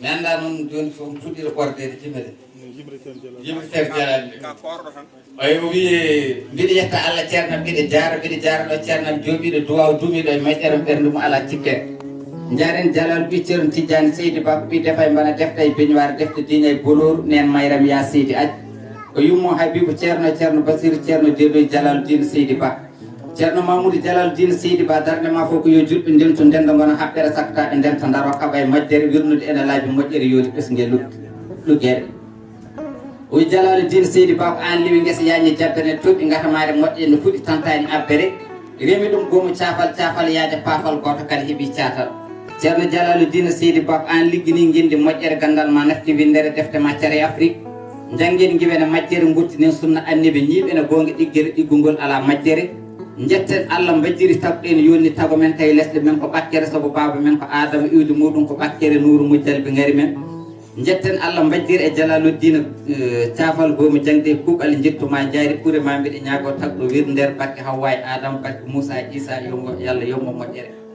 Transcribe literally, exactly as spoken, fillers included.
Mi anndaa noon jooni so on puɗɗiiɗo ɓordeede jimere. Jibril Seer Jalaali. Oy, o wiyi, mbiɗa yetta Allah ceernam, mbiɗa jaara, mbiɗa jaara ɗo ceernam jooɗiiɗo duwaaw duumiiɗo e moƴƴere ɓernde mum alaa cikke. Njaaren Jalal ɓii ceerno Tijjaani Seydi Ba ko ɓii defa e mbana defta e beñuwaar defte diine e bolooru neen mayram yaa Seydi Aj. O yummo Habibu ceerno e ceerno Basiru ceerno Deedoy Jalal Diin Seydi Ba. Ceerno Mamoudou Jalal Diin Seydi Ba darnde ma fof ko yo julɓe ndentu ndenda ngona haɓɓere sakkataaɓe ndenta ndaro kaɓa e majjere wirnude ene laabi moƴƴere yooli ɓesnge luggeere. O wi Jalaalu Diin Seydi Ba ko aan liwi ngesa yaañi jabbere ne toɓi ngatamaare moƴƴe no fuɗi tantaani abbere. Remi ɗum goomu caafal caafal yaaja paafal gooto kala heɓi caatal. Ceerno Jalaalu Diin Seydi Ba ko aan liggini ngenndi moƴƴere ganndal ma nafti winndere defte ma care Afrik. Njanngen ngiwene majjere ngurtinen sunna annibi ñiiɓene goonga ɗiggere ɗiggungol alaa majjere. Njetten Allah mbajjiri tagɗo en yonni tago men tawi lesɗe men ko ɓakkere sabu baaba men ko Aadama iwdi muɗum ko ɓakkere nuuru mo jalbi ngari men. Njetten Allah mbajjir e Jalaaluddin caafal goomu jaŋde e kuuɓal njettu ma jaari ɓure ma mbiɗa ñaago tagɗo wir nder barke Hawwa e Adam barke Muusa e Isa yongo Yalla yongo moƴƴere.